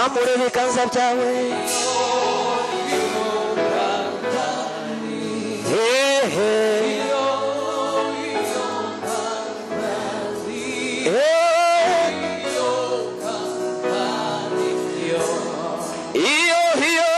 Zamura ibiganza byawe. Hey, hey. Hey. Iyo, iyo.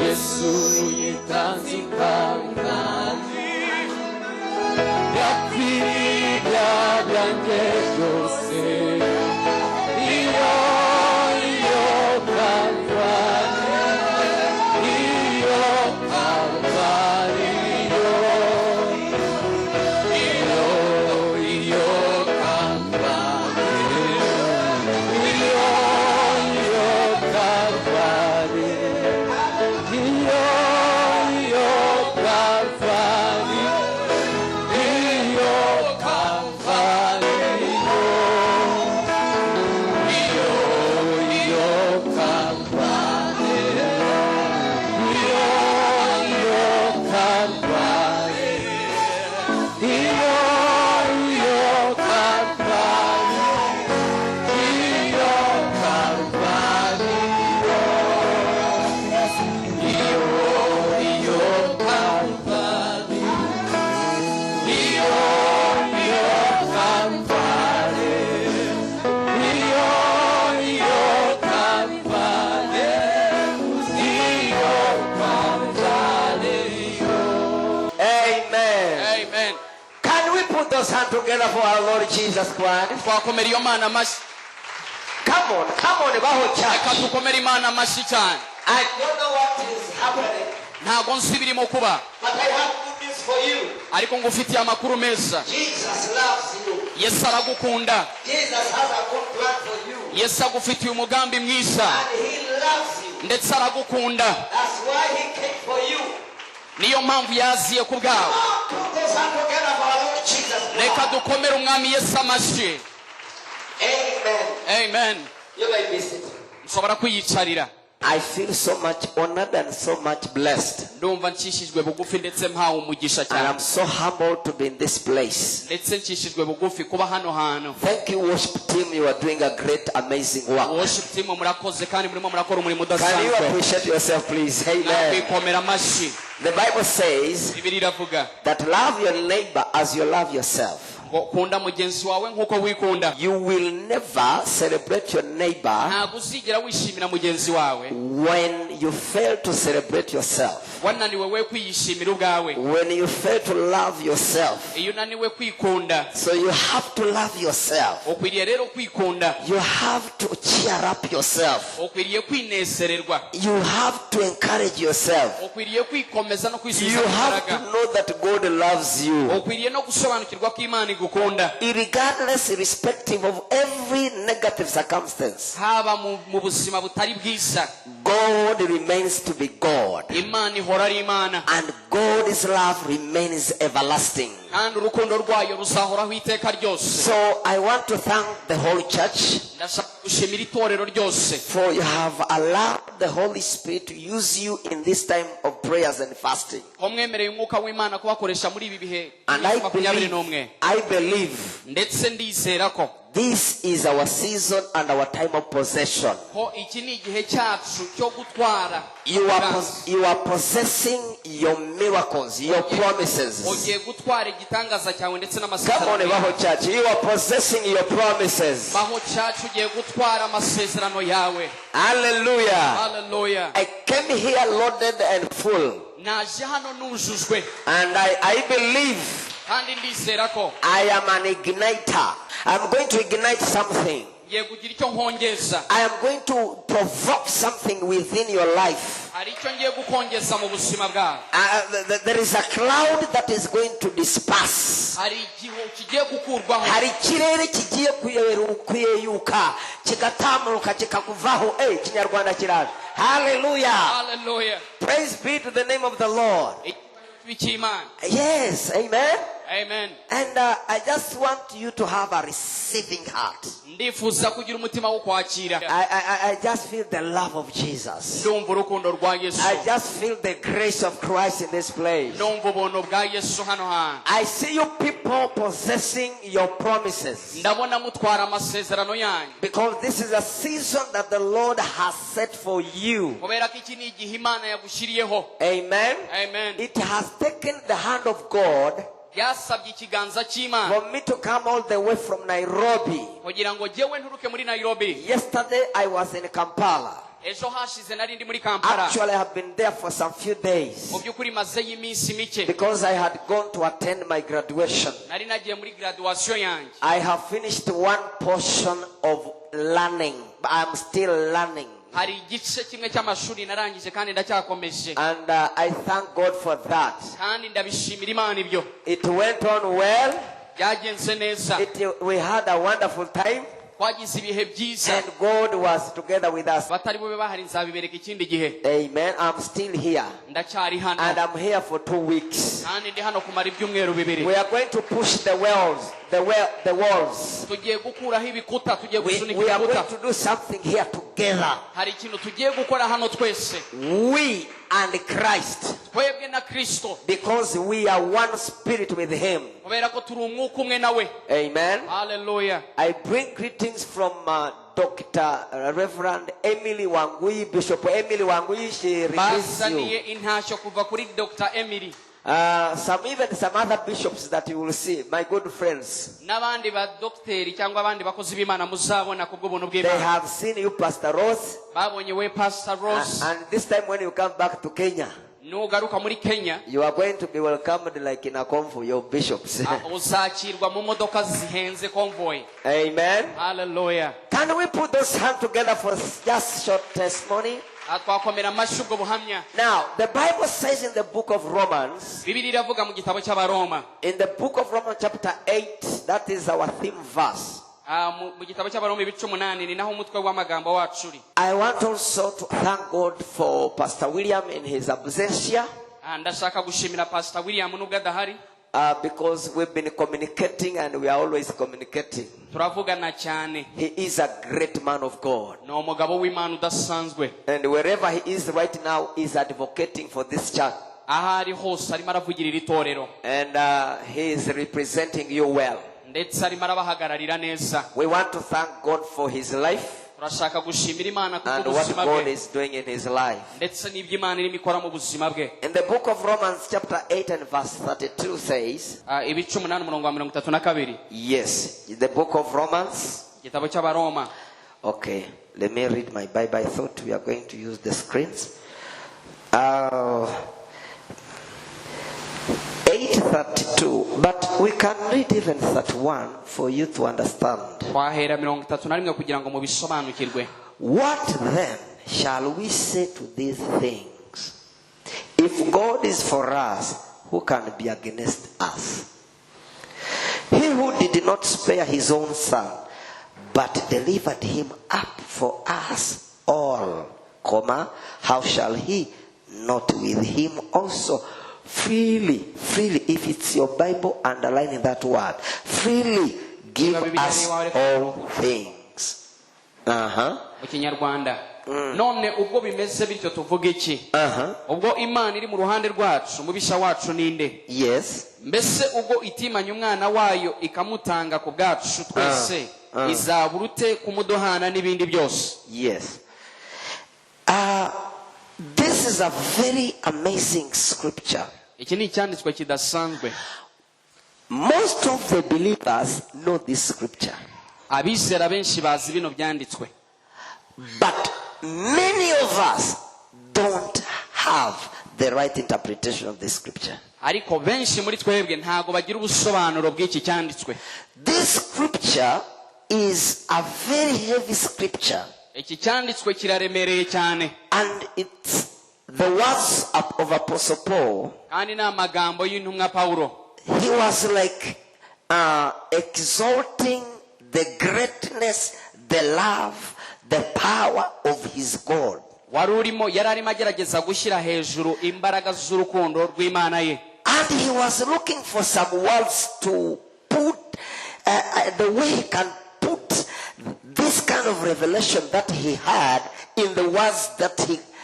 Yesu yitanze ikangari yapfiriye byanjye byose iyo iyo Kalvari, iyo Kalvari, iyo iyo Kalvari, iyo iyo Kalvari, iyo iyo Kalvari, iyo Kalvari, iyo iyo Kalvari, iyo iyo Kalvari, iyo iyo Kalvari, iyo Kalvari, iyo iyo Kalvari, iyo iyo Kalvari, iyo iyo Kalvari, iyo Kalvari. Amen. Amen. Can we put those hands together for our Lord Jesus Christ? Twakomera iyo Mana amashyi. Come on, come on, Baho Reka Church. dukomere Imana amashyi cyane. I don't know what is happening, Ntabwo nzi ibirimo kuba, but I have good news for you. ariko ngufitiye amakuru meza. Jesus loves you. Yesu aragukunda. Jesus has a good plan for you. Yesu agufitiye umugambi mwiza. And he loves you. Ndetse aragukunda. That's why he came for you. Niyo mpamvu yaziye ku bwawe. Come on, put those hands together for our Lord Jesus Reka Christ. dukomere Umwami Yesu amashyi. Amen. Amen. You may be seated. Nshobora kwiyicarira. I feel so much honored and so much blessed. Ndumva ncishijwe bugufi ndetse mpawe umugisha And cyane. I'm so humbled to be in this place. Ndetse ncishijwe bugufi kuba hano hantu. Thank you, worship team. You are doing a great, amazing work. Worship team, murakoze kandi murimo murakora umurimo Can you udasanzwe. Appreciate yourself, please? Amen. Nakwikomera amashyi. The Bible says Bibiliya iravuga that love your neighbor as you love yourself. Ngo kunda mugenzi wawe nk'uko wikunda. You will never celebrate your neighbor Ntabwo uzigera wishimira mugenzi wawe when you fail to celebrate yourself. Wananiwe we kwiyishimira ubwawe. When you fail to love yourself. Iyo unaniwe kwikunda. So you have to love yourself. Ukwiriye rero kwikunda. You have to cheer up yourself. Ukwiriye kwinezererwa. You have to encourage yourself. Ukwiriye kwikomeza no kwisubiza You have to imbaraga. Know that God loves you. Ukwiriye no gusobanukirwa ko Imana igukunda. Regardless, irrespective of every negative circumstance, Haba mu buzima butari bwiza, God remains to be God. Imana ihora ari Imana. And God's love remains everlasting. Kandi urukundo rwayo ruzahoraho iteka ryose. So I want to thank the whole church Ndashaka gushimira itorero ryose for you have allowed the Holy Spirit to use you in this time of prayers and fasting. Ko mwemereye Umwuka w'Imana kubakoresha muri ibi bihe And I makumyabiri believe, n'umwe. I believe Ndetse ndizera ko this is our season and our time of possession. Ko iki ni igihe cyacu cyo gutwara. You are possessing your miracles, your promises. Ugiye gutwara igitangaza cyawe ndetse Come on, n'amasezerano. Baho Church. You are possessing your promises. Baho Church, ugiye gutwara amasezerano yawe. Hallelujah. Haleluya. I came here loaded and full. Naje hano nujujwe. And I believe Kandi ndizera ko I am an igniter. I'm going to ignite something. Ngiye kugira icyo nkongeza. I am going to provoke something within your life. Hari icyo ngiye gukongeza mu buzima bwawe. There is a cloud that is going to disperse. Hari igihu kigiye gukurwaho. Hari ikirere kigiye kuyeyuka, kigatamuruka, kikakuvaho. Eh, Kinyarwanda kiraje. Haleluya! Hallelujah. Praise be to the name of the Lord. Icyubahiro cy'Imana. Yes, amen. Amen. And I just want you to have a receiving heart. Ndifuza kugira umutima wo kwakira. I just feel the love of Jesus. Ndumva urukundo rwa Yesu. I just feel the grace of Christ in this place. Ndumva ubuntu bwa Yesu hano hantu. I see you people possessing your promises. Ndabona mutwara amasezerano yanyu. Because this is a season that the Lord has set for you. Kubera ko iki ni igihe Imana yagushyiriyeho. Amen. Amen. It has taken the hand of God Byasabye ikiganza cy'Imana for me to come all the way from Nairobi. Kugira ngo jyewe nturuke muri Nairobi. Yesterday I was in Kampala. Ejo hashize nari ndi muri Kampala. Actually, I have been there for some few days Mu by'ukuri mazeyo iminsi mike. Because I had gone to attend my graduation. Nari nagiye muri graduation yanjye. I have finished one portion of learning, but I'm still learning. Hari igice kimwe cy'amashuri narangije kandi ndacyakomeje. And I thank God for that. Kandi ndabishimira Imana ibyo. It went on well. Byagenze neza. We had a wonderful time, Twagize ibihe byiza. And God was together with us. Batari bube bahari nzabibereka ikindi gihe. Amen. I'm still here, Ndacyari hano. And I'm here for 2 weeks. Kandi ndi hano kumara ibyumweru 2. We are going to push the wells, the well, the walls. Tugiye gukuraho ibikuta, tugiye gusunika We are ibikuta. going to do something here together. Hari ikintu tugiye gukora hano twese. We and Christ, Twebwe na Kristo. Because we are one spirit with Him. Kubera ko turi umwuka umwe nawe. Amen. Haleluya. I bring greetings from Dr. Reverend Emily Wangui, Bishop Emily Wangui. She greets you. Bazaniye intashyo kuva kuri Dr Emily. Some even some other bishops that you will see, my good friends. N'abandi ba dogiteri cyangwa abandi bakozi b'Imana muzabona ku bw'ubuntu They bw'Imana. Have seen you, Pastor Rose. Babonye we, Pastor Rose. And this time when you come back to Kenya, Nugaruka muri Kenya, you are going to be welcomed like in a convoy, your bishops. Ah, uzakirwa mu modoka zihenze, convoy. Amen. Haleluya. Can we put those hands together for just short testimony? Ah, twakomera amashyi ubwo buhamya. Now, the Bible says in the book of Romans, Bibiliya iravuga mu gitabo cy'Abaroma, in the book of Romans, chapter 8, that is our theme verse. Ah, mu gitabo cy'Abaroma ibice 8 ni naho umutwe w'amagambo wacu uri. I want also to thank God for Pastor William in his absentia, Ah, ndashaka gushimira Pastor William nubwo adahari. Because we've been communicating and we are always communicating. Turavugana cyane. He is a great man of God. Ni umugabo w'Imana udasanzwe. And wherever he is right now, he's advocating for this church. Aho ari hose arimo aravugirira itorero. And he is representing you well. Ndetse arimo arabahagararira neza. We want to thank God for his life Turashaka gushimira Imana and what kubw'ubuzima God bwe is doing in his life. ndetse n'ibyo Imana irimo ikora mu buzima bwe. In the book of Romans, chapter 8 and verse 32 says, Ah, ibice 8 umurongo wa 32. Yes, in the book of Romans. Igitabo cy'Abaroma. Okay, let me read my Bible. I thought we are going to use the screens. 8:32, but we can read even 31 for you to understand. Twahera 31 kugira ngo mubisobanukirwe. What then shall we say to these things? If God is for us, who can be against us? He who did not spare his own son, but delivered him up for us all, comma, how shall he not with him also freely, freely, if it's your Bible, underline that word, freely give us all things? Mu Kinyarwanda, none ubwo bimeze bityo tuvuga iki? Ubwo Imana iri mu ruhande rwacu, umubisha wacu ninde? Mbese ubwo itimanye umwana wayo ikamutanga ku bwacu twese, izabura ute kumuduhana n'ibindi byose? Yes. This is a very amazing scripture. Iki ni icyanditswe kidasanzwe. Most of the believers know this scripture. Abizera benshi bazi bino byanditswe. But many of us don't have the right interpretation of this scripture. Ariko benshi muri twebwe ntabwo bagira ubusobanuro bw'iki cyanditswe. This scripture is a very heavy scripture. Iki cyanditswe kiraremereye cyane. And it's The words of Apostle Paul. Kandi ni amagambo y'intumwa Pawulo. He was like exalting the greatness, the love, the power of his God. Wari urimo yari arimo agerageza gushyira hejuru imbaraga z'urukundo rw'Imana ye. And he was looking for some words to put, the way he can put this kind of revelation that he had in the words that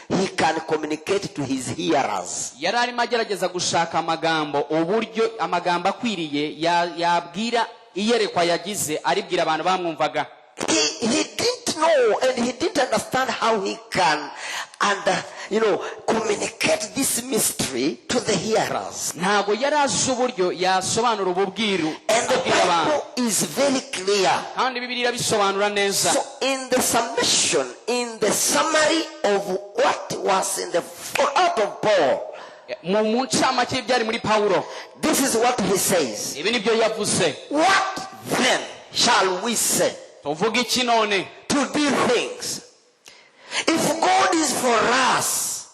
he can communicate to his hearers. Yari arimo agerageza gushaka amagambo uburyo amagambo akwiriye yabwira iyerekwa yagize aribwira abantu bamwumvaga. He didn't know and he didn't understand how he can and communicate this mystery to the hearers. Ntabwo yari azi uburyo yasobanura ubu bwiru And the abwira abantu. Bible is very clear. Kandi Bibiliya irabisobanura neza. So in the summation, in the summary of what was in the heart of Paul, mu ncamake y'ibyari muri Pawulo, this is what he says. Ibi nibyo yavuze. What then shall we say Tuvuga iki none to these things? If God is for us,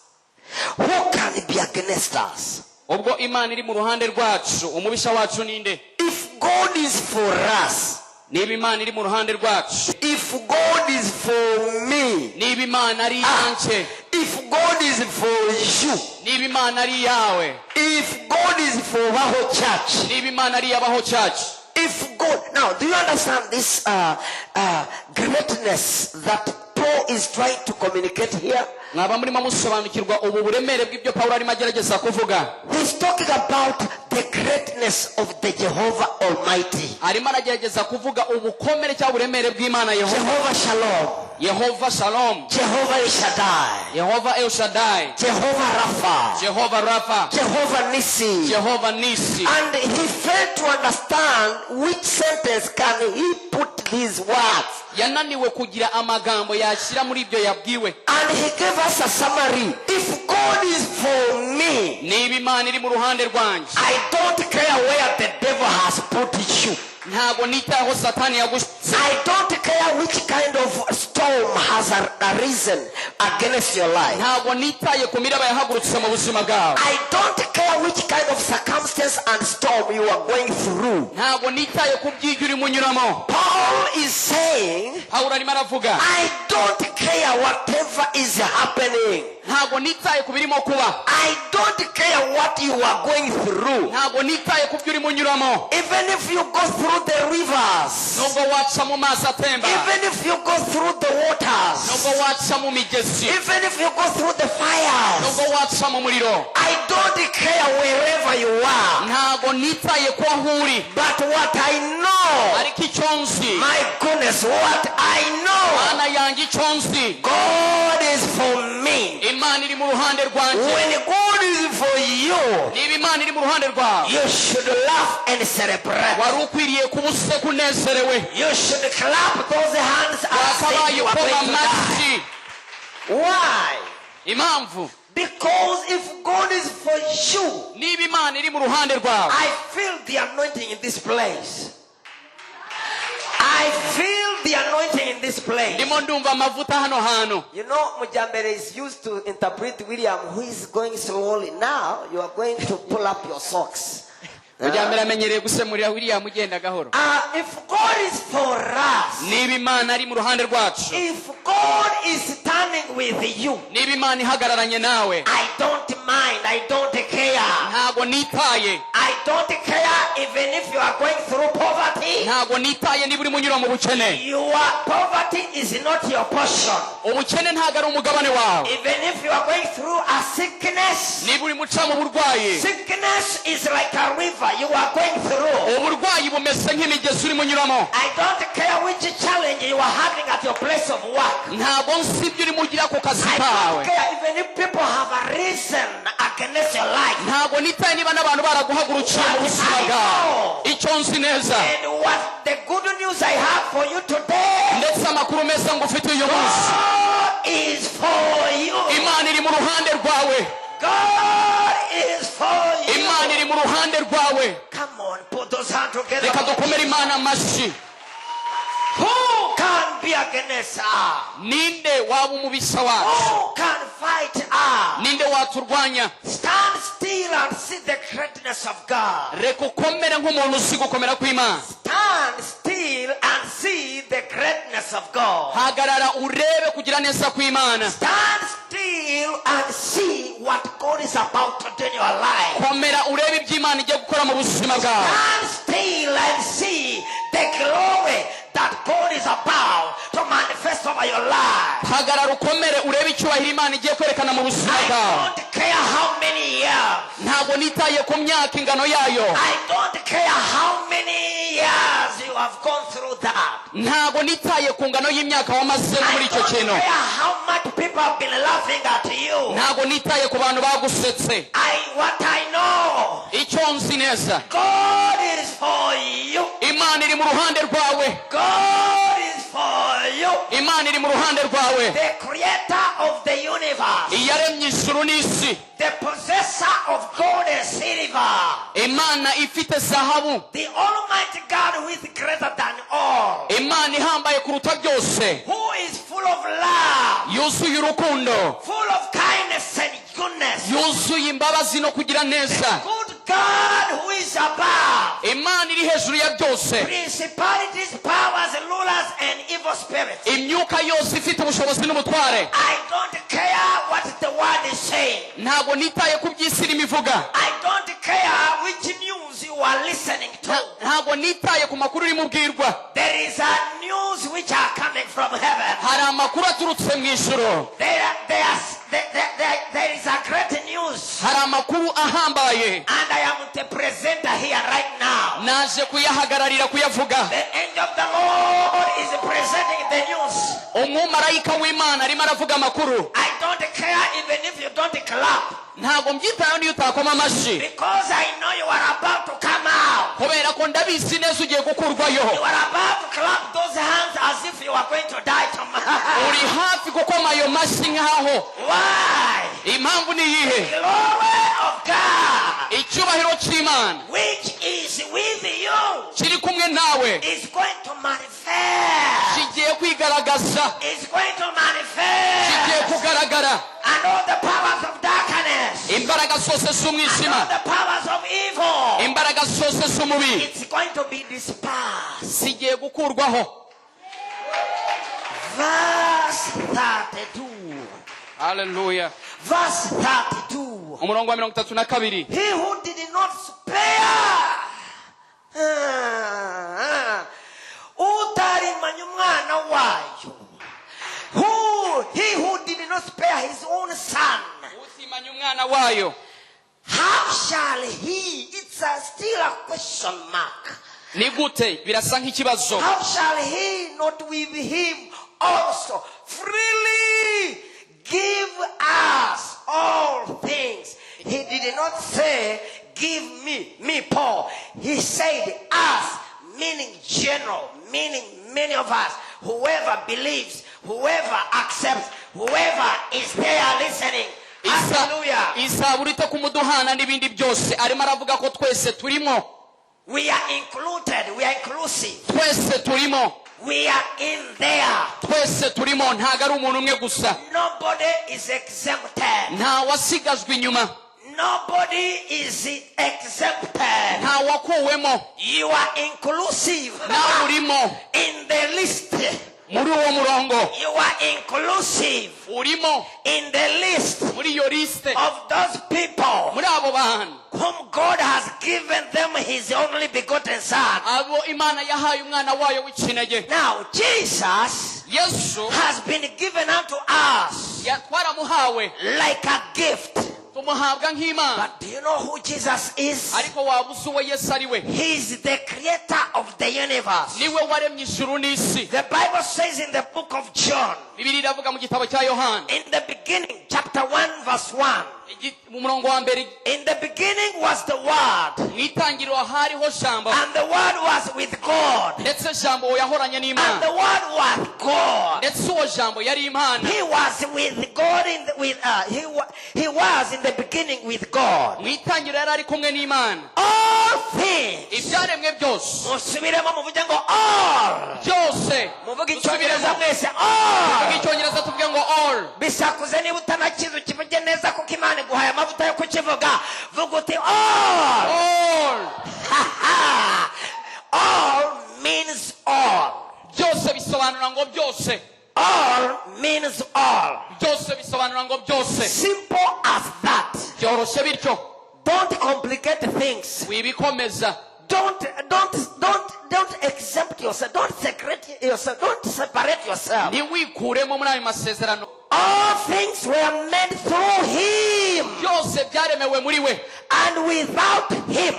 who can be against us? Ubwo Imana iri mu ruhande rwacu umubisha wacu ninde? If God is for us, Niba Imana iri mu ruhande rwacu, if God is for me, niba Imana ari iyanjye, if God is for you, niba Imana ari iyawe, if God is for Baho Church, niba Imana ari iy'Abaho Church, if God, now do you understand this greatness that Paul is trying to communicate here? Mwaba murimo musobanukirwa ubu buremere bw'ibyo Pawulo arimo agerageza kuvuga? He's talking about the greatness of the Jehovah Almighty. Arimo aragerageza kuvuga ubukomere cyangwa uburemere bw'Imana Yehova. Jehovah Shalom, Yehova Shalom, Jehovah El Shaddai, Yehova El Shaddai, Jehovah Rapha, Jehova Rafa, Jehovah Nissi. Jehova Nisi. And he failed to understand which sentence can he put these words. Yananiwe kugira amagambo yashyira muri ibyo yabwiwe. And he gave us a summary. If God is for me, Niba Imana iri mu ruhande rwanjye, I don't care where the devil has put you. Ntabwo nitayeho Satani yagushyize. I don't care which kind of storm has arisen against your life. Ntabwo nitaye ku miraba yahagurutse mu buzima bwawe. I don't care which kind of circumstance and storm you are going through. Ntabwo nitaye ku by'ibyo urimo unyuramo. Paul is saying, Pawulo arimo aravuga, I don't care whatever is happening. Ntabwo nitaye ku birimo kuba. I don't care what you are going through. Ntabwo nitaye ku byo urimo unyuramo. Even if you go through the rivers, Nubwo waca mu mazi atemba, even if you go through the waters, nubwo waca mu migezi, even if you go through the fires, nubwo waca mu muriro, I don't care wherever you are. Ntabwo nitaye ko aho uri. But what I know, Ariko icyo nzi, my goodness, what I know, Mana yanjye icyo nzi, God is for me. Imana iri mu ruhande rwanjye. When God is for you, Niba Imana iri mu ruhande rwawe, you should laugh and celebrate. Wari ukwiriye kuba useka unezerewe. You should clap those hands and say Wakabaye you are ukoma going to die. amashyi. Why? Impamvu? Because if God is for you, Niba Imana iri mu ruhande rwawe, I feel the anointing in this place. I feel the anointing in this place. Ndimo ndumva amavuta hano hantu. You know, Mujambere is used to interpret William, who is going slowly. Now you are going to pull up your socks. Mujyambere amenyereye gusemurira William ugenda gahoro. If God is for us, Niba Imana ari mu ruhande rwacu, if God is standing with you, niba Imana ihagararanye nawe, I don't mind, I don't care. Ntabwo nitaye. I don't care even if you are going through poverty. Ntabwo nitaye niba urimo unyura mu bukene. Your poverty is not your portion. Ubukene ntabwo ari umugabane wawe. Even if you are going through a sickness, Niba urimo uca mu burwayi, sickness is like a river you are going through. Uburwayi bumeze nk'imigezi urimo unyuramo. I don't care which challenge you are having at your place of work. Ntabwo nzi ibyo urimo ugira ku kazi I kawe. don't care even if people have arisen against your life. Ntabwo nitaye niba n'abantu baraguhagurukiye mu buzima bwawe. Icyo nzi neza, And what the good news I have for you today, ndetse amakuru meza ngufitiye uyu munsi, God is for you. Imana iri mu ruhande rwawe. God is for you. Imana iri mu ruhande rwawe. Come on, put those hands together. Reka dukomere Imana amashyi. Who can be be against us? Ninde waba umubisha wacu? Who can fight us? Ninde waturwanya? Stand still and see the greatness of God. Reka ukomere nk'umuntu uzi gukomera kw'Imana. Stand still and see the greatness of God. Hagarara urebe kugira neza kw'Imana. Stand still and see what God is about to do in your life. Komera urebe ibyo Imana igiye gukora mu buzima bwawe. Stand still and see the glory that God is about to manifest over your life. Hagarara ukomere urebe icyubahiro Imana igiye kwerekana mu buzima I bwawe. Don't care how many years. Ntabwo nitaye ku myaka ingano yayo. I don't care how many years you have gone through that. Ntabwo nitaye ku ngano y'imyaka wamaze muri I icyo don't kintu. Care how much people have been laughing at you. Ntabwo nitaye ku bantu bagusetse. What I know, Icyo nzi neza, God is for you. Imana iri mu ruhande rwawe. God is for you. Imana iri mu ruhande rwawe. The creator of the universe, Iyaremye ijuru n'isi, the possessor of gold and silver, Imana ifite zahabu, the Almighty God who is greater than all, Imana ihambaye kuruta byose, who is full of love, yuzuye urukundo, full of kindness and goodness, yuzuye imbabazi no kugira neza, good God who is above Imana iri hejuru ya byose, principalities, powers, rulers, and evil spirits. Imyuka yose ifite ubushobozi n'ubutware. I don't care what the world is saying. Ntabwo nitaye ku by'isi irimo ivuga. I don't care which news you are listening to. Ntabwo nitaye ku makuru urimo ubwirwa. There is a news which are coming from heaven. Hari amakuru aturutse mu ijuru. There is a great news. Hari amakuru ahambaye. And I am the presenter here right now. Naje kuyahagararira kuyavuga. The angel of the Lord is presenting the news. Umumarayika w'Imana arimo aravuga amakuru. I don't care even if you don't clap. Ntabwo mbyitayeho niyo utakoma amashyi. Because I know you are about to come out. Kubera ko ndabizi neza ugiye gukurwayo. You are about to clap those hands as if you are going to die tomorrow. Uri hafi gukoma ayo mashyi nkaho. Why? Impamvu ni iyihe? Glory of God, Icyubahiro cy'Imana, which is with you, kiri kumwe nawe, is going to manifest. Kigiye kwigaragaza. Is going to Kigiye manifest. Kugaragara. And all the powers of darkness, Imbaraga zose and z'umwijima, all the powers of evil, imbaraga zose z'umubi, it's going to be dispersed. Zigiye gukurwaho. Verse 32. Haleluya. Verse 32. Umurongo wa 32. He who did not spare. Ah, utarimanye umwana wayo. He who did not spare his own son. Utimanye umwana wayo. How shall he? It's still a question mark. Ni gute? Birasa nk'ikibazo. How shall he not with him also freely give us all things? He did not say, "Give me, me, Paul." He said, "Us," meaning general, meaning many of us. Whoever believes, whoever accepts, whoever is there listening. Hallelujah. Izabura ite kumuduhana n'ibindi byose? Arimo aravuga ko twese turimo. We are included. We are inclusive. Twese turimo. We are in there. Twese turimo, ntabwo ari umuntu umwe gusa. Nobody is exempted. Nta wasigajwe inyuma. Nobody is exempted. Nta wakuwemo. You are inclusive Nawe urimo. In the list. Muri uwo murongo. You are inclusive Urimo. In the list Muri iyo lisite. Of those people Muri abo bantu whom God has given them his only begotten Son. abo Imana yahaye umwana wayo w'ikinege. Now, Jesus Yesu has been given unto us twaramuhawe like a gift. Tumuhabwa nk'impano. But do you know who Jesus is? Ariko waba uzi uwo Yesu ari we? He is the creator of the universe. Niwe waremye ijuru n'isi. The Bible says in the book of John, Bibiliya iravuga mu gitabo cya Yohana. In the beginning, chapter 1, verse 1. Mu murongo wa mbere. In the beginning was the Word, Mu itangiriro hariho Jambo, and the Word was with God, ndetse Jambo yahoranye and n'Imana, the Word was God. Ndetse uwo Jambo yari Imana. He was with God in the, with he, wa- he was in the beginning with God. Mu itangiriro yari ari kumwe n'Imana. All things. Ibyaremwe byose. Musubiremo muvuge ngo all. Byose. Muvuge Icyongereza Dusubiremo. mwese, Tuvuge all. Icyongereza, tuvuge ngo all. Bisakuze niba utanakizi, ukivuge neza kuko Imana iguhaye amavuta yo kukivuga. Vuga uti all. All. All means all. Byose bisobanura ngo byose. All means all. Byose bisobanura ngo byose. Simple as that. Byoroshye bityo. Don't complicate things. Wibikomeza. Don't exempt yourself. Don't secret yourself. Don't separate yourself. Ntiwikuremo muri ayo masezerano. All things were made through him, Byose byaremewe muri we, and without him,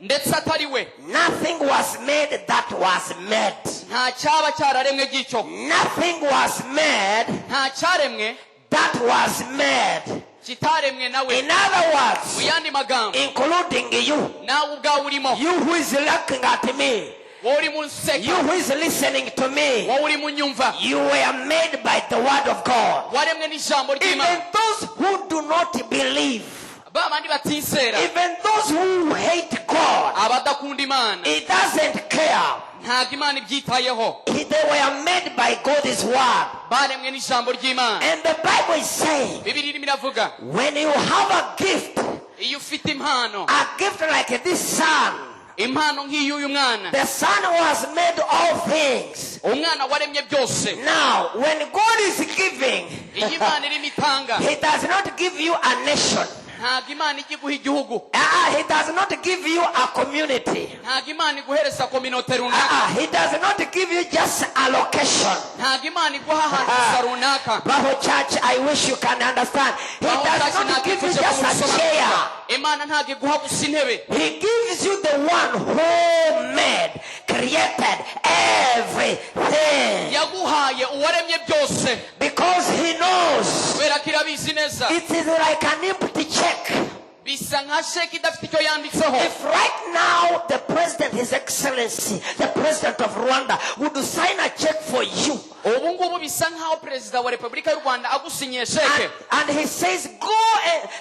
ndetse atari we, nothing was made that was made. Nta cyaba cyararemwe gicyo. Nothing was made Nta cyaremwe that was made. Kitaremwe nawe. In other words, Mu yandi magambo, including you, nawe ubwawe urimo, you who is looking at me, wowe urimo unseka, you who is listening to me, wowe urimo unyumva, you were made by the word of God. Waremwe n'ijambo Even ry'Imana. those who do not believe, Ba bandi batizera, even those who hate God, abadakunda Imana, it doesn't care. Ntabwo Imana ibyitayeho. They were made by God's word. Baremwe n'ijambo ry'Imana. And the Bible is saying, Bibiliya irimo iravuga, when you have a gift, iyo ufite impano, a gift like this son, impano nk'iy'uyu mwana, the son who has made all things. Umwana waremye byose. Now, when God is giving, Iyo Imana irimo itanga, He does not give you a nation. Ntabwo Imana ijya iguha igihugu. He does not give you a community. Ntabwo Imana iguhereza kominote runaka. He does not give you just a location. Ntabwo Imana iguha ahantu gusa runaka. Baho Church, I wish you can understand. He Baho does Church, not give you just a chair. Imana ntabwo iguha gusa intebe. He gives you the one who made, created everything. Yaguhaye uwaremye byose. Because he knows Kubera ko irabizi neza. It is like an empty check. Bisa nka sheki idafite icyo yanditseho. If right now the president, His Excellency, the president of Rwanda, would sign a check for you, Ubu ngubu bisa nkaho perezida wa Repubulika y'u Rwanda agusinyiye sheke, and he says, go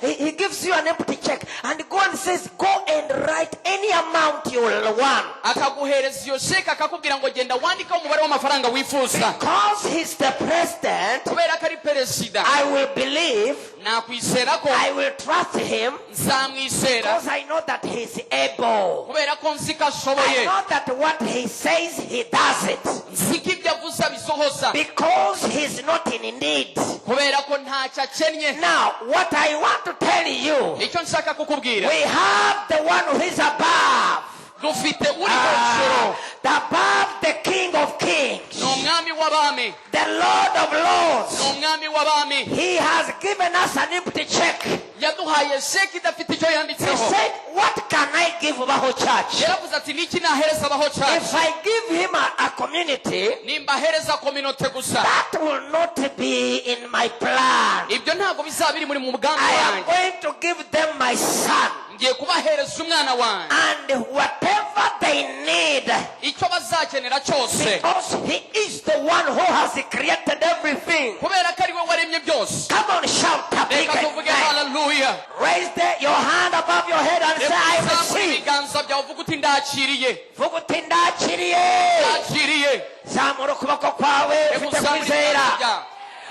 and he gives you an empty check, and go and says, go and write any amount you will want. Akaguhereza iyo sheke akakubwira ngo genda wandikeho umubare w'amafaranga wifuza, Because he's the president, kubera ko ari perezida, I will believe, nakwizera ko, I will trust him, nzamwizera, because I know that he's able. Kubera ko nzi ko I ashoboye. Know that what he says, he does it. Nzi ko ibyo avuze abisohoza. Because he's not in need. Kubera ko ntacyo akennye. Now, what I want to tell you, Icyo nshaka kukubwira, we have the one who is above. Dufite uri hejuru. The above the King of Kings, Ni Umwami w'abami, the Lord of Lords. Ni Umwami w'abami. He has given us an empty check. Yaduhaye sheki idafite icyo He yanditseho. said, "What can I give Baho Church?" Yaravuze ati niki nahereza Baho Church? If I give him a community, Nimbahereza kominote gusa, that will not be in my plan. Ibyo ntabwo bizaba biri muri mu mugambi I am wanjye. Going to give them my son. Ngiye kubahereza umwana wanjye. And whatever they need, Icyo bazakenera cyose, because he is the one who has created everything. Kubera ko ari we waremye byose. Come on, shout a big Reka tuvuge amen. Haleluya. Raise your hand above your head and say, "I Reka uzamure receive." ibiganza byawe uvuge uti ndakiriye. Vuga uti ndakiriye. Ndakiriye. Zamura ukuboko kwawe Reka ufite uzamure kwizera. ibiganza byawe.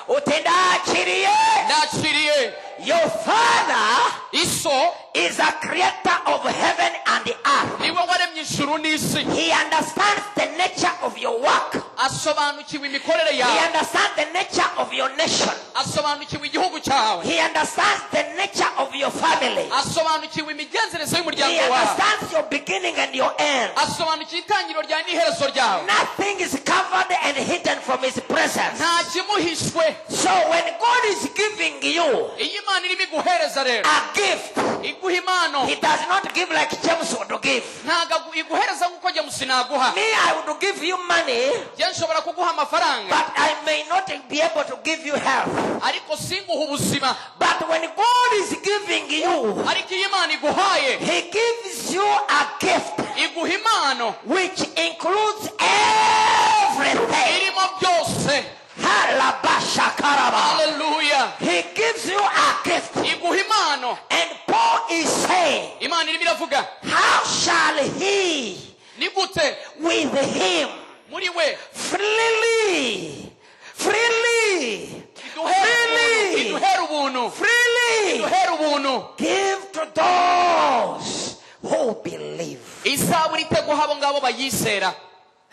Uti ndakiriye. Ndakiriye. Your father Iso is a creator of heaven and the earth. Niwe waremye ijuru n'isi. He understands the nature of your work. Asobanukiwe imikorere He yawe. Understands the nature of your nation. Asobanukiwe igihugu cyawe. He understands the nature of your your family. Asobanukiwe imigenzereze He y'umuryango wawe. understands your beginning and your end. Asobanukiwe itangiriro ryawe n'iherezo ryawe. Nothing is covered and hidden from His presence. Nta kimuhishwe. So when God is giving you Iyo Imana irimo iguhereza rero a gift, iguha impano, He does not give like James would give. Ntabwo iguhereza nk'uko James naguha. Me, I would give you money, Njye nshobora kuguha amafaranga, but I may not be able to give you health. Ariko singuha ubuzima. But when God is giving you, Ariko iyo Imana iguhaye, He gives you a gift iguha impano which includes everything. Irimo byose. Halabashakaraba. Haleluya. He gives you a gift. Iguha impano. And Paul is saying, Imana irimo iravuga, how shall he ni gute with him muri we freely, freely, iduhera ubuntu, freely, iduhera ubuntu, freely iduhera ubuntu give to those who believe? Izabura iteguha abo ngabo bayizera?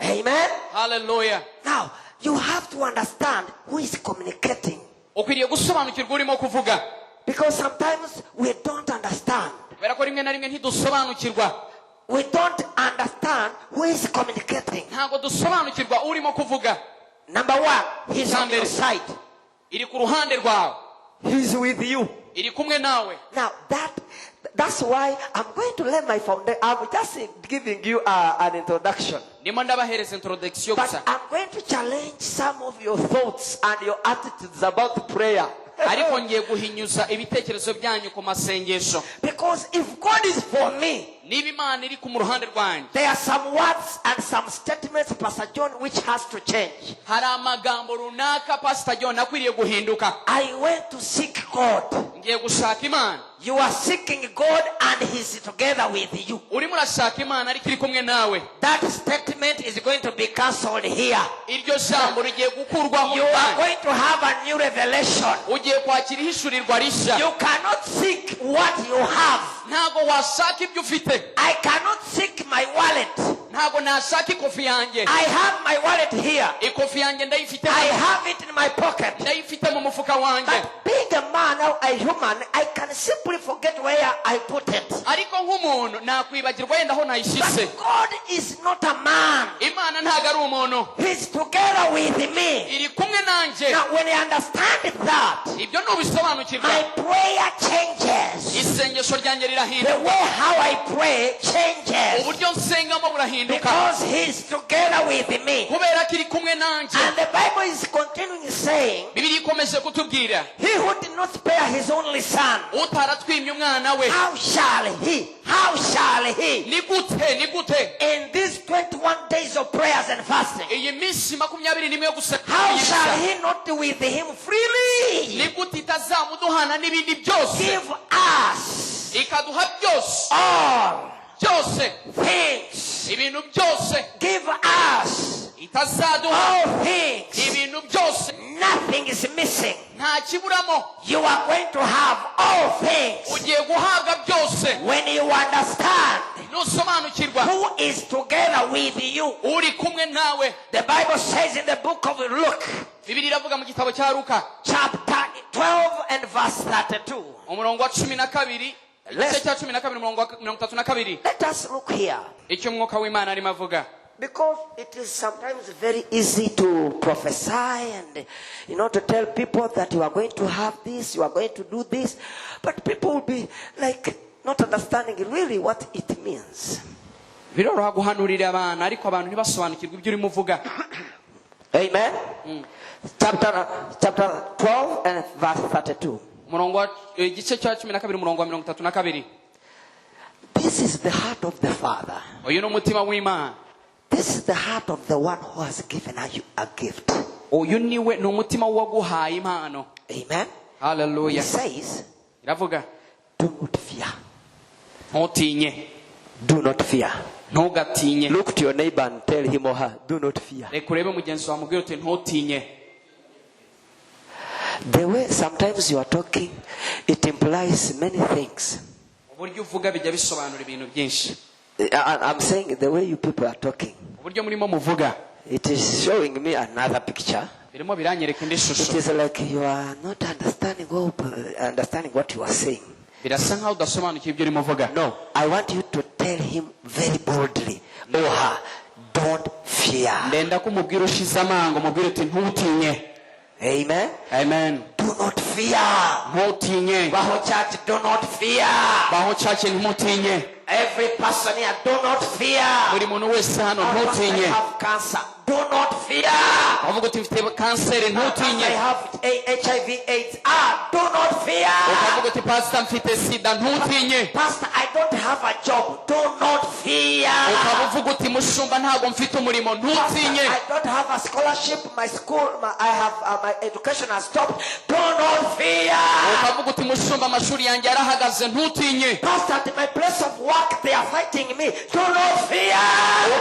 Amen. Haleluya. Now, you have to understand who is communicating. Ukwiriye gusobanukirwa urimo kuvuga. Because sometimes we don't understand. Kubera ko rimwe na rimwe ntidusobanukirwa. We don't understand who is communicating. Ntabwo dusobanukirwa urimo kuvuga. Number one, he's on your side. Iri ku ruhande rwawe. He's with you. Iri kumwe nawe. Now that's why I'm going to lay my foundation. I'm just giving you an introduction. Ndimo ndabahereza introduction But gusa. I'm going to challenge some of your thoughts and your attitudes about prayer. Ariko ngiye guhinyuza ibitekerezo byanyu ku masengesho. Because if God is for me, Niba Imana iri ku mu ruhande rwanjye, there are some words and some statements, Pastor John, which has to change. Hari amagambo runaka, Pastor John, akwiriye guhinduka. I went to seek God. Ngiye gushaka Imana. You are seeking God and He's together with you. Urimo urashaka Imana ariko iri kumwe nawe. That statement is going to be cancelled here. Iryo jambo rigiye gukurwaho. You are going to have a new revelation. Ugiye kwakira ihishurirwa rishya. You cannot seek what you have. Ntabwo washaka ibyo ufite. I cannot seek my wallet. Ntabwo nashaka ikofi yanjye. I have my wallet here. Ikofi yanjye ndayifite. I have it in my pocket. Ndayifite mu mufuka wanjye. But being a man or a human, I can simply forget where I put it. Ariko nk'umuntu nakwibagirwa yenda aho nayishyize. But God is not a man. Imana ntabwo ari umuntu. He's together with me. Iri kumwe nanjye. Now, when I understand that, Ibyo nubisobanukirwa, my prayer changes. Isengesho ryanjye rirahinduka. The way how I pray changes. Uburyo nsengamo burahinduka. Because He's together with me. Kubera ko iri kumwe nanjye. And the Bible is continuing saying, Bibiliya ikomeje kutubwira, "He who did not spare his only son, utaratwimye umwana we, how shall he? How shall he?" Ni gute, ni gute, In these 21 days of prayers and fasting, iyi minsi 21 yo gusenga, how shall he not with him freely ni gute itazamuduhana n'ibindi byose, give us ikaduha byose, all byose, things? Ibintu byose, Give us itazaduha all things. Ibintu byose? Nothing is missing. Nta kiburamo. You are going to have all things Ugiye guhabwa byose when you understand nusobanukirwa who is together with you. Uri kumwe nawe. The Bible says in the book of Luke, Bibiliya iravuga mu gitabo cya Luka, chapter 12 and verse 32. Umurongo wa 12, igice cya 12, umurongo wa 32. Let us look here. Icyo Umwuka w'Imana arimo avuga. Because it is sometimes very easy to prophesy and to tell people that you are going to have this, you are going to do this, but people will be like not understanding really what it means. Biroroha guhanurira abantu ariko abantu ntibasobanukirwe ibyo urimo uvuga. Amen. Chapter 12 and verse 32. Umurongo wa igice cya 12, umurongo wa 32. This is the heart of the Father. Uyu ni umutima w'Imana. This is the heart of the one who has given you a gift. Uyu niwe ni umutima w'uwaguhaye impano. Amen. He Haleluya. says, Iravuga, "Do not fear." Ntutinye. Do not fear. Ntugatinye. Look to your neighbor and tell him or her, "Do not fear." Reka urebe mugenzi wawe mubwire uti ntutinye. The way sometimes you are talking, it implies many things. Uburyo uvuga bijya bisobanura ibintu byinshi. I'm saying the way you people are talking, Uburyo murimo muvuga, it is showing me another picture. Birimo biranyereka indi It shusho. is like you are not understanding what you are saying. Birasa nkaho udasobanukiwe ibyo urimo uvuga. No, I want you to tell him very boldly or her, "Don't fear." Ndenda ko umubwira ushize amanga, umubwira uti ntutinye. Amen. Amen. Do not fear. Ntutinye. Baho Church, do not fear. Baho Church, ntimutinye. Every person here, do not fear. Buri muntu wese hano, Oh, Pastor, I ntutinye. have cancer. Do not fear. Ukavuga uti mfite kanseri, ntutinye. I have HIV AIDS. Ah, do not fear. Ukavuga uti pasita, mfite sida, ntutinye. Pastor, I don't have a job. Do not fear. Ukaba uvuga uti mushumba, ntabwo mfite umurimo, ntutinye. I don't have a scholarship. My school, my, I have my education has stopped. Do not fear. Ukavuga uti mushumba, amashuri yanjye yarahagaze, ntutinye. Pastor, at my place of work, they are fighting me. Do not fear.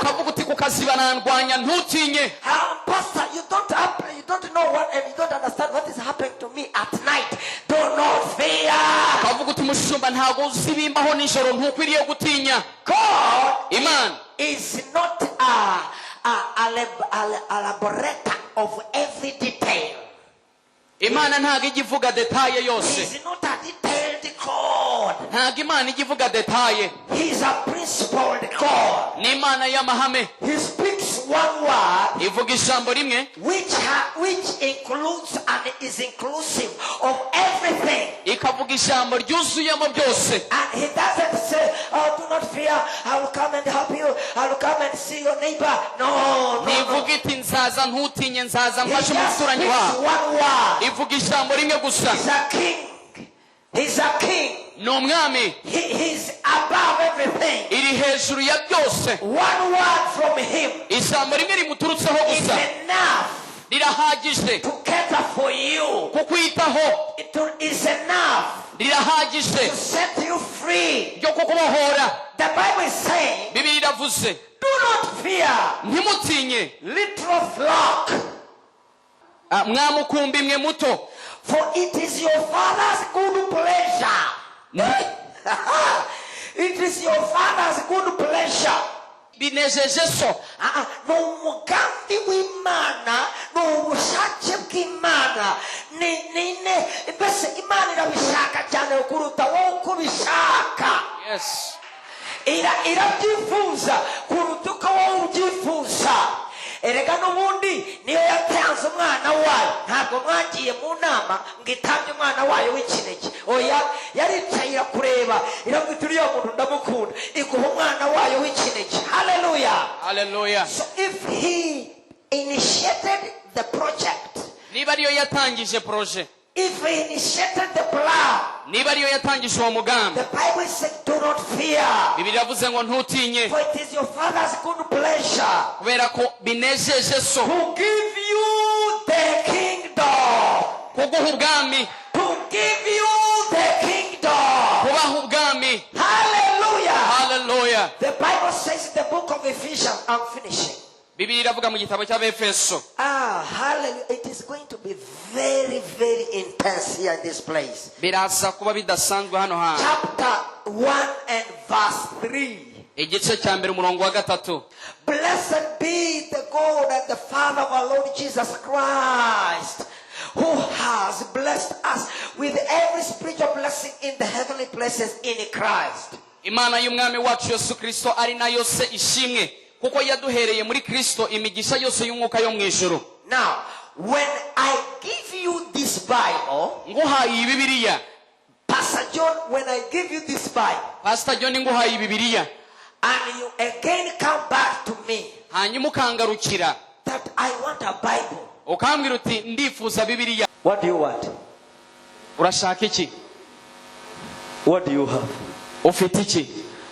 Ukavuga uti ku kazi barandwanya, ntutinye. Pastor, you don't know what, and you don't understand what is happening to me at night. Do not fear. Ukavuga uti mushumba, ntabwo uzi ibimbaho nijoro, ntukwiriye gutinya. God Imana is not a laborator of every detail. Imana ntabwo ijya ivuga détail yose. He's not a detailed God. Ntabwo Imana ijya ivuga détail. He's a principled God. Ni Imana y'amahame. He speaks one word Ivuga ijambo rimwe which includes and is inclusive of everything. Ikavuga ijambo ryuzuyemo byose. And he doesn't say, "Oh, do not fear, I will come and help you, I will come and see your neighbor." No. Ntivuga iti nzaza, ntutinye, nzaza He mfashe just umuturanyi speaks wawe. one word. Ivuga ijambo rimwe gusa. He's a king. He's a king. Ni umwami. He's above everything. Iri hejuru ya byose. One word from him Ijambo rimwe rimuturutseho is gusa enough rirahagije to cater for you. kukwitaho. It is enough Rirahagije to set you free. ryo kukubohora. The Bible is saying, Bibiliya iravuze, "Do not fear, ntimutinye, little flock, Ah, mwa mukumbi mwe muto, for it is your Father's good pleasure." It is your Father's good pleasure. Binejeje so. Ah, ah, ni umugambi w'Imana, ni ubushake bw'Imana, ni mbese Imana irabishaka cyane kuruta wowe uko ubishaka. Irabyifuza kuruta uko wowe ubyifuza. Erega n'ubundi niyo yatanze umwana wayo, ntabwo mwagiye mu nama ngo itange umwana wayo w'ikinege. Oya, yaricaye irakureba, iravuga iti uriya muntu ndamukunda, iguha umwana wayo w'ikinege. Haleluya! Haleluya. So if he initiated the project, Niba ariyo yatangije projet, if he initiated the plan, niba ariyo yatangije uwo mugambi, the Bible said, "Do not fear." Bibiliya iravuze ngo ntutinye. For it is your Father's good pleasure Kubera ko binejeje so to give you the kingdom. Kuguha ubwami. To give you the kingdom. Kubaha ubwami. Hallelujah. Haleluya. The Bible says in the book of Ephesians, I'm finishing. Bibiliya iravuga mu gitabo cy'Abefeso. Ah, hallelujah. It is going to be very, very intense here in this place. Biraza kuba bidasanzwe hano hantu. Chapter 1 and verse 3. Igice cya mbere, umurongo wa gatatu. Blessed be the God and the Father of our Lord Jesus Christ, who has blessed us with every spiritual blessing in the heavenly places in Christ. Imana y'Umwami wacu Yesu Kirisito ari nayo se ishimwe, kuko yaduhereye muri Kirisito imigisha yose y'umwuka yo mu ijuru. Now, when I give you this Bible, Nguhaye iyi Bibiliya, Pastor John, when I give you this Bible, Pastor John, nguhaye iyi Bibiliya, and you again come back to me hanyuma ukangarukira that I want a Bible. Ukambwira uti ndifuza Bibiliya. What do you want? Urashaka iki? What do you have? Ufite iki?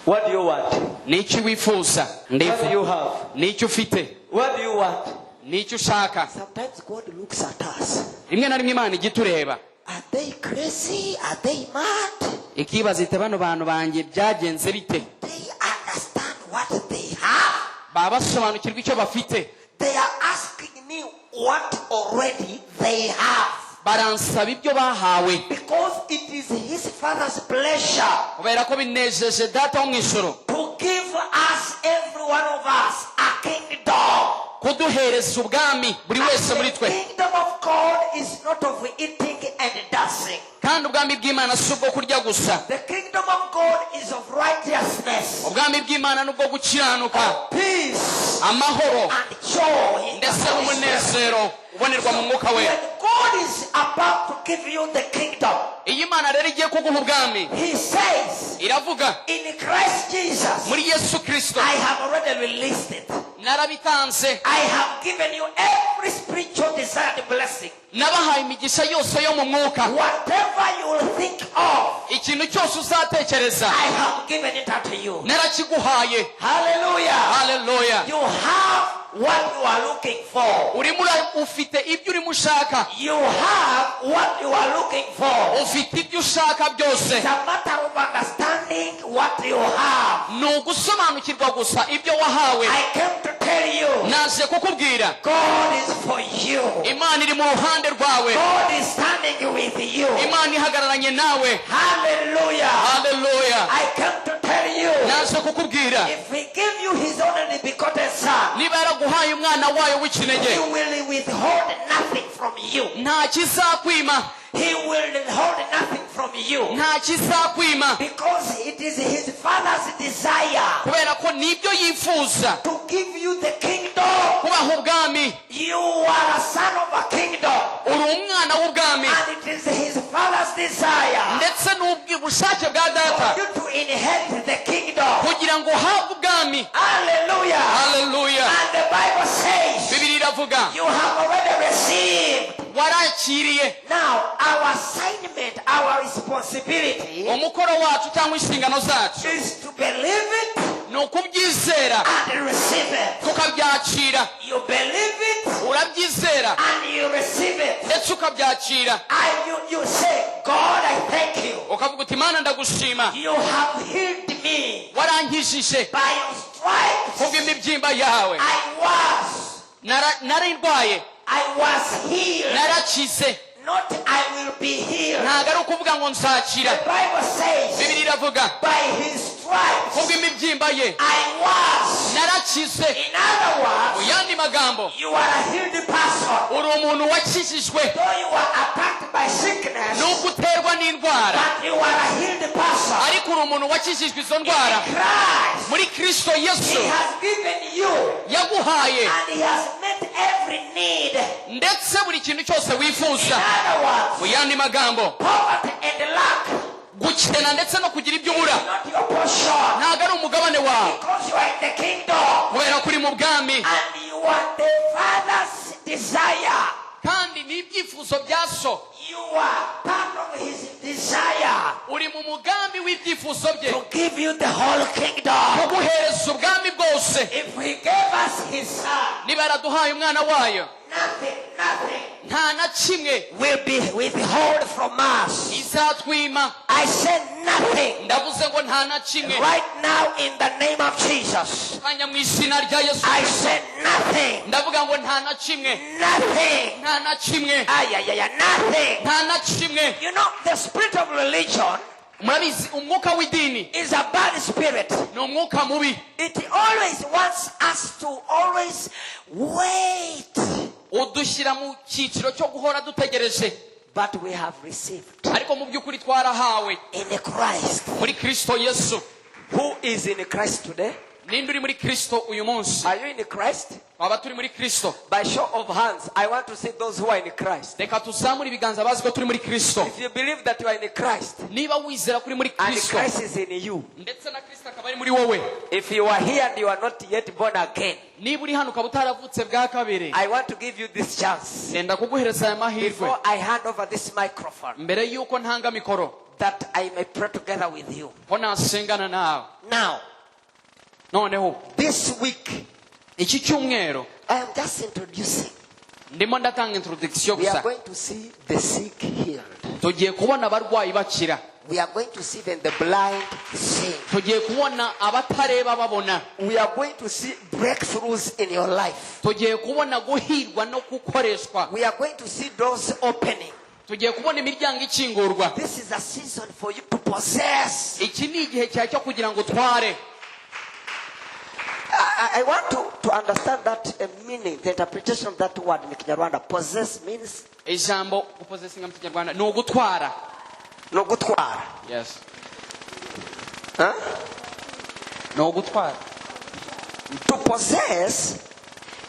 What do you want? Ni iki wifuza? What do Ndifu you have? Ni iki ufite? What do you want? Ni iki ushaka? Sometimes God looks at us. Rimwe na rimwe Imana ijya itureba. Are they crazy? Are they mad? Ikibaza iti bano bantu banjye byagenze bite? They understand what they have. Baba basobanukirwa icyo bafite? They are asking me what already they have. Baransaba ibyo bahawe. Because it is his Father's pleasure Kubera ko binejeje Data wo mu ijuru to give us, every one of us, a kingdom. Kuduha Kuduhereza ubwami buri wese muri The twe. kingdom of God is not of eating and dancing. Kandi ubwami bw'Imana si ubwo kurya gusa. The kingdom of God is of righteousness, Ubwami bw'Imana ni ubwo gukiranuka, peace, amahoro, and joy in the ndetse Holy Spirit. n'umunezero ubonerwa mu Mwuka we. When God is about to give you the kingdom, Iyo Imana rero igiye kuguha ubwami, He says, iravuga, in Christ Jesus, muri Yesu Kirisito, I have already released it. Narabitanze. I have given you every spiritual desired blessing. Nabahaye imigisha yose yo mu mwuka. Whatever you will think of, Ikintu cyose uzatekereza, I have given it unto you. Narakiguhaye. Hallelujah. Haleluya. You have what you are looking for. Urimo ufite ibyo urimo ushaka. You have what you are looking for. Ufite ibyo ushaka byose. It's a matter of understanding what you have. Ni ugusobanukirwa gusa ibyo wahawe. I came to tell you, Naje kukubwira, God is for you. Imana iri mu ruhande rwawe. God is standing with you. Imana ihagararanye nawe. Hallelujah. Haleluya. I came to tell you, Naje kukubwira, if He gave you His only begotten Son, niba yaraguhaye umwana wayo w'ikinege, He will withhold nothing from you. Nta kizakwima. He will withhold nothing from you. Nta kizakwima. Because it is His Father's desire Kubera ko nibyo yifuza, to give you the kingdom. Kubaha ubwami. You are a son of a kingdom. Uri umwana w'ubwami. And it is His Father's desire Ndetse n'ubushake bwa Data for you to inherit the kingdom. Kugira ngo uhabwe ubwami. Hallelujah. Haleluya. And the Bible says Bibiliya iravuga, you have already received. Warakiriye. Now, our assignment, our responsibility Umukoro wacu cyangwa inshingano zacu is to believe it ni ukubyizera and receive it. Tukabyakira. You believe it Urabyizera and you receive it. Ndetse ukabyakira. And you say, "God, I thank you. Ukavuga uti Mana ndagushima. You have healed me Warankijije by your stripes. Kubw'imibyimba yawe. Nari ndwaye. I was healed." Narakize. Not "I will be healed." Ntabwo ari ukuvuga ngo nzakira. The Bible says, Bibiliya iravuga, by his stripes kubw'imibyimba ye, I was. Narakize. In other Mu words, yandi magambo, you are a healed person. Uri umuntu wakijijwe. Though you are attacked by sickness, Nubwo uterwa n'indwara, but you are a healed person. Ariko uri umuntu wakijijwe izo ndwara. In Christ, Muri Kristo Yesu, He has given you yaguhaye and He has met every need. Ndetse buri kintu cyose In wifuza. other words, Mu yandi magambo, poverty and lack gukena ndetse no kugira ibyo ubura is not your portion ntabwo ari umugabane wawe, because you are in the kingdom kubera ko uri mu bwami and you are the Father's desire. Kandi ni ibyifuzo bya So. You are part of His desire Uri mu mugambi w'ibyifuzo bye to give you the whole kingdom. kuguhereza ubwami bwose. If He gave us His Son, Niba yaraduhaye umwana wayo, nothing, nothing nta na kimwe will be withheld from us. Izatwima. I said nothing. Ndavuze ngo nta na kimwe. Right now, in the name of Jesus, Kanya mu izina rya Yesu, I said nothing. ndavuga ngo nta na kimwe. Nothing. Nta na kimwe. Ay, ay, ay, ay, nothing. Nta na kimwe. You know, the spirit of religion Murabizi umwuka w'idini is a bad spirit. Ni umwuka mubi. It always wants us to always wait. Udushyira mu cyiciro cyo guhora dutegereje. But we have received Ariko mu by'ukuri twarahawe in Christ. Muri Kristo Yesu. Who is in Christ today? Ninde uri muri Kristo uyu munsi? Are you in Christ? Twaba turi muri Kristo? By show of hands, I want to see those who are in Christ. Reka tuzamure ibiganza bazi ko turi muri Kristo. If you believe that you are in Christ Niba wizera ko uri muri and Kristo Christ is in you, ndetse na Kristo akaba ari muri wowe, if you are here and you are not yet born again, niba uri hano ukaba utaravutse bwa kabiri, I want to give you this chance nenda kuguhereza aya mahirwe before I hand over this microphone mbere y'uko ntanga mikoro that I may pray together with you. Ko nasengana nawe. Now, Noneho, this week, iki cyumweru, I am just introducing. Ndimo ndatanga introduction We are gusa. going to see the sick healed. Tugiye kubona abarwayi bakira. We are going to see then the blind seeing. Tugiye kubona abatareba babona. We are going to see breakthroughs in your life. Tugiye kubona guhirwa no gukoreshwa. We are going to see doors opening. Tugiye kubona imiryango ikingurwa. This is a season for you to possess. Iki ni igihe cyawe cyo kugira ngo utware. I want to understand that a minute. meaning, the interpretation of that word in Kinyarwanda? Possess means Ijambo gupossessinga mu Kinyarwanda ni ugutwara. No gutwara. Yes. Huh? Ni ugutwara. To possess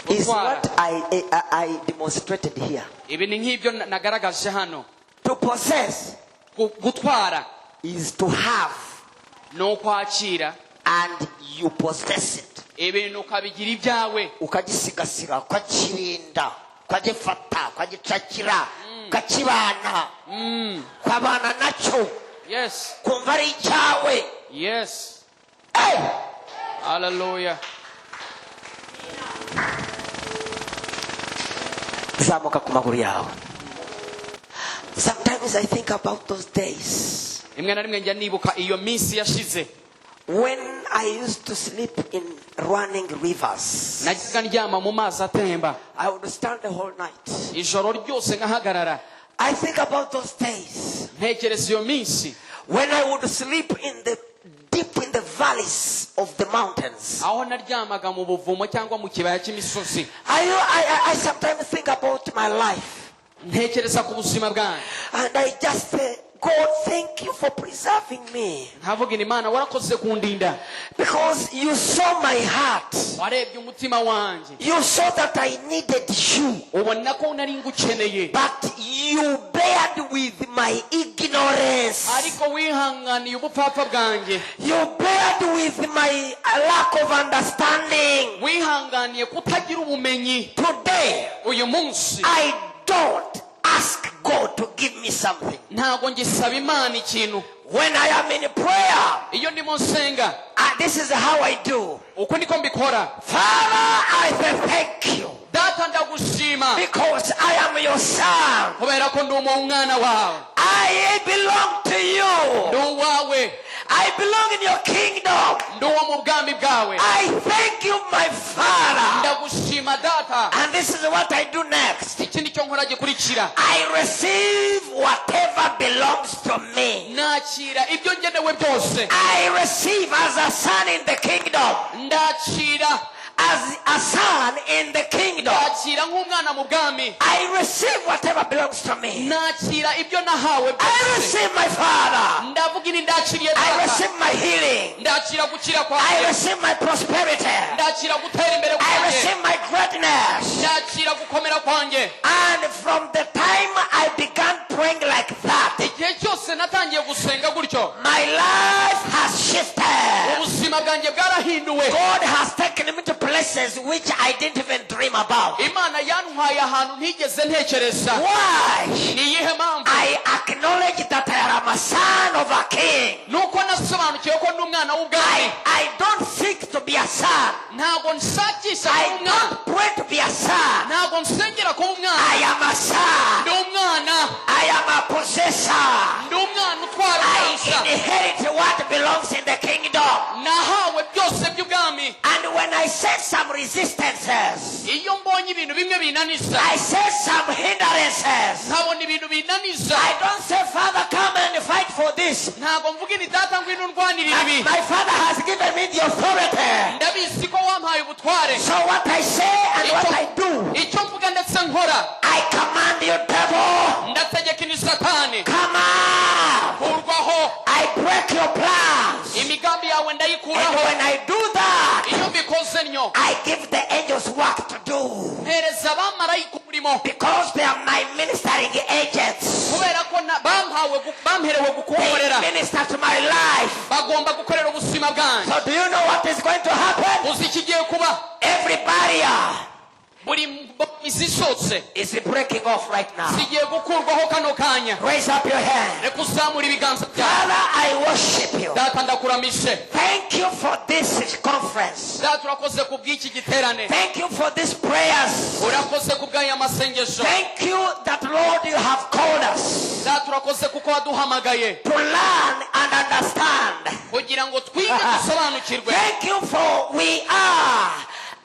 is Gutwara. what I demonstrated here. Ibi ni nk'ibyo nagaragaje hano. To possess Gutwara is to have ni ukwakira and you possess it. Ibintu ukabigira ibyawe. Ukagisigasira, ukakirinda, ukagifata, ukagicakira, ukakibana, ukabana nacyo, kumva ari icyawe. Hey! Hallelujah. Zamuka ku maguru yawe. Sometimes I think about those days Rimwe na rimwe njya nibuka iyo minsi yashize when I used to sleep in running rivers. Najyaga ndyama mu mazi atemba. I would stand the whole night. Ijoro ryose nkahagarara. I think about those days Ntekereza iyo minsi when I would sleep in the deep in the valleys of the mountains. Aho naryamaga mu buvumo cyangwa mu kibaya cy'imisozi. I sometimes think about my life Ntekereza ku buzima bwanjye and I just say, "God, thank you for preserving me nkavuga Imana warakoze kundinda because you saw my heart. Warebye umutima wanjye. You saw that I needed you, Ubona ko nari ngukeneye but you bared with my ignorance. Ariko wihanganiye ubupfapfa bwanjye. You bared with my lack of understanding." Wihanganiye kutagira ubumenyi. Today, Uyu munsi I don't ask God to give me something. Ntabwo ngisaba Imana ikintu. When I am in prayer, Iyo ndimo nsenga this is how I do. Uku niko mbikora. Father, I say thank you Data ndagushima because I am your son. Kubera ko ndi umwana wawe. I belong to you. Ndi uwawe. I belong in your kingdom. Ndi uwo mu bwami bwawe. I thank you, my Father. Ndagushima Data. And this is what I do next. Iki nicyo nkora gikurikira. I receive whatever belongs to me. Nakira ibyo ngenewe byose. I receive as a son in the kingdom. Ndakira As a son in the kingdom. Ndakira nk'umwana mu bwami. I receive whatever belongs to me. Nakira ibyo nahawe I byose. Receive my Father. Ndavuga ini ndakiriye I Data. Receive my healing. Ndakira gukira I kwanjye. Receive my prosperity. Ndakira gutera imbere I kwanjye. Receive my greatness. Ndakira gukomera kwanjye. And from the time I began praying like that, Igihe cyose natangiye gusenga gutyo my life has shifted. Ubuzima bwanjye bwarahinduwe. God has taken me to places which I didn't even dream about. Imana yantwaye ahantu ntigeze ntekereza. Why? Ni iyihe mpamvu? I acknowledge that I am a son of a king. Nuko nasobanukiwe ko ndi umwana w'ubwami. I don't seek to be a son. Ntabwo nshakisha I kuba umwana. Don't pray to be a son. Ntabwo nsengera kuba umwana. I am a son. Ndi umwana. I am a possessor. Ndi umwana utwara I ubwanza. Inherit what belongs in the kingdom. Nahawe byose by'ubwami. And when I sense some resistances, Iyo mbonye ibintu bimwe binaniza I sense some hindrances, nkabona ibintu binaniza I don't say, "Father, come and fight for this." ntabwo mvuga ini Data ngwino undwanirira ibi. My Father has given me the authority. Ndabizi ko wampaye ubutware. So what I say and what I do, Icyo mvuga ndetse nkora I command you, devil, ndategeka ini Satani come out. kurwaho. I break your plans. Imigambi yawe And ndayikuraho. when I do that, Iyo mbikoze ntyo I give the angels work to do. Mpereza abamarayika umurimo. Because they are my ministering agents. Kubera ko bampawe bamperewe gukorera. They minister to my life. Bagomba gukorera ubuzima bwanjye. So do you know what is going to happen? Uzi ikigiye kuba? Every barrier Buri mbogamizi zose is breaking off right now. Zigiye gukurwaho kano kanya. Raise up your hand. Reka uzamure ibiganza byawe. Father, I worship you. Data ndakuramishe. Thank you for this conference. Data urakoze ku bw'iki giterane. Thank you for these prayers. Urakoze ku bw'aya masengesho. Thank you that, Lord, you have called us Data urakoze kuko waduhamagaye to learn and understand. Kugira ngo twige dusobanukirwe. Thank you for we are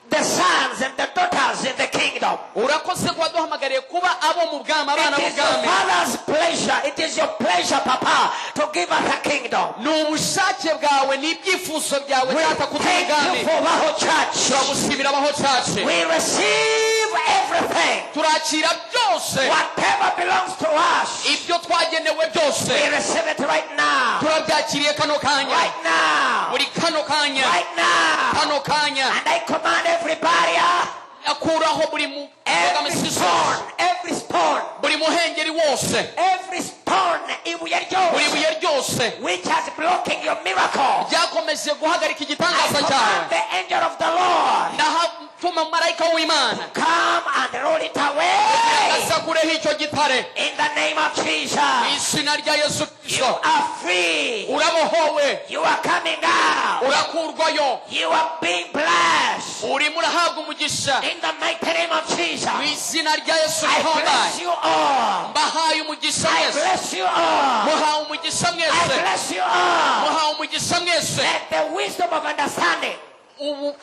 the sons and the daughters in the kingdom. Urakoze ko waduhamagariye Yaduhamagariye kuba abo mu bwami, abana It is your b'ubwami. Father's pleasure. It is your pleasure, Papa, to give us a kingdom. Ni ubushake bwawe, ni ibyifuzo byawe, We Data, kuduha thank ubwami. you for Baho Church. Turagushimira Baho Church. We receive everything. Turakira byose. Whatever belongs to us. Ibyo twagenewe byose. We receive it right now. Turabyakiriye kano kanya. Right now. Buri kano kanya. Right now. Kano kanya. And I command every barrier, Akuraho buri mu every stone, every stone, buri muhengeri wose, every stone, ibuye buri ryose, buye ryose which has blocking your miracle. Ryakomeje guhagarika I igitangaza cyawe. Command the angel of the Lord, Ndahatuma marayika w'Imana come and roll it away. Asakureho icyo gitare. In the name of Mu Jesus. izina rya Yesu You Kristo. Are free. Urabohowe. You are coming out. Urakurwayo. You are being blessed. Urimo urahabwa umugisha. In the mighty name of Jesus. Mu izina rya Yesu I rihambaye. Bless you all. Mbahaye umugisha I mwese. Bless you all. Muhawe umugisha I mwese. Bless you all. Muhawe umugisha mwese. Let the wisdom of understanding, Ubu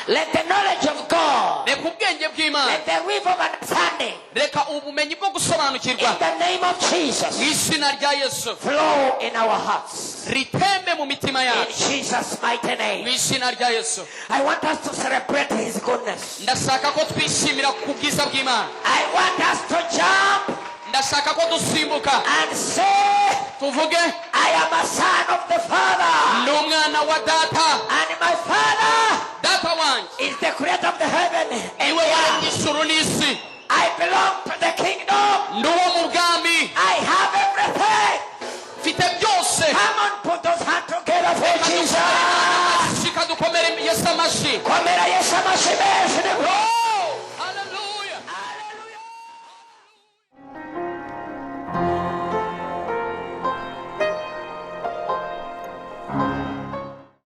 let the knowledge of God, reka ubwenge bw'Imana, let the river of understanding, reka ubumenyi bwo gusobanukirwa, in the name of Jesus, mu izina rya Yesu, flow in our hearts. Ritembe mu mitima In yacu. Jesus' mighty Mu name. Izina rya Yesu. I want us to celebrate His goodness. Ndashaka ko twishimira ku bwiza bw'Imana. I want us to jump Ndashaka ko dusimbuka and say, tuvuge, "I am a son of the Father." Ni umwana wa Data. And my Father Data wanjye is the creator of the heaven and niwe the waremye earth. ijuru n'isi. I belong to the kingdom. Ndi uwo mu bwami. I have everything. Mfite byose. Come on, put those hands together for Jesus. Shika dukomere Yesu amashyi. Komera Yesu amashyi menshi ni.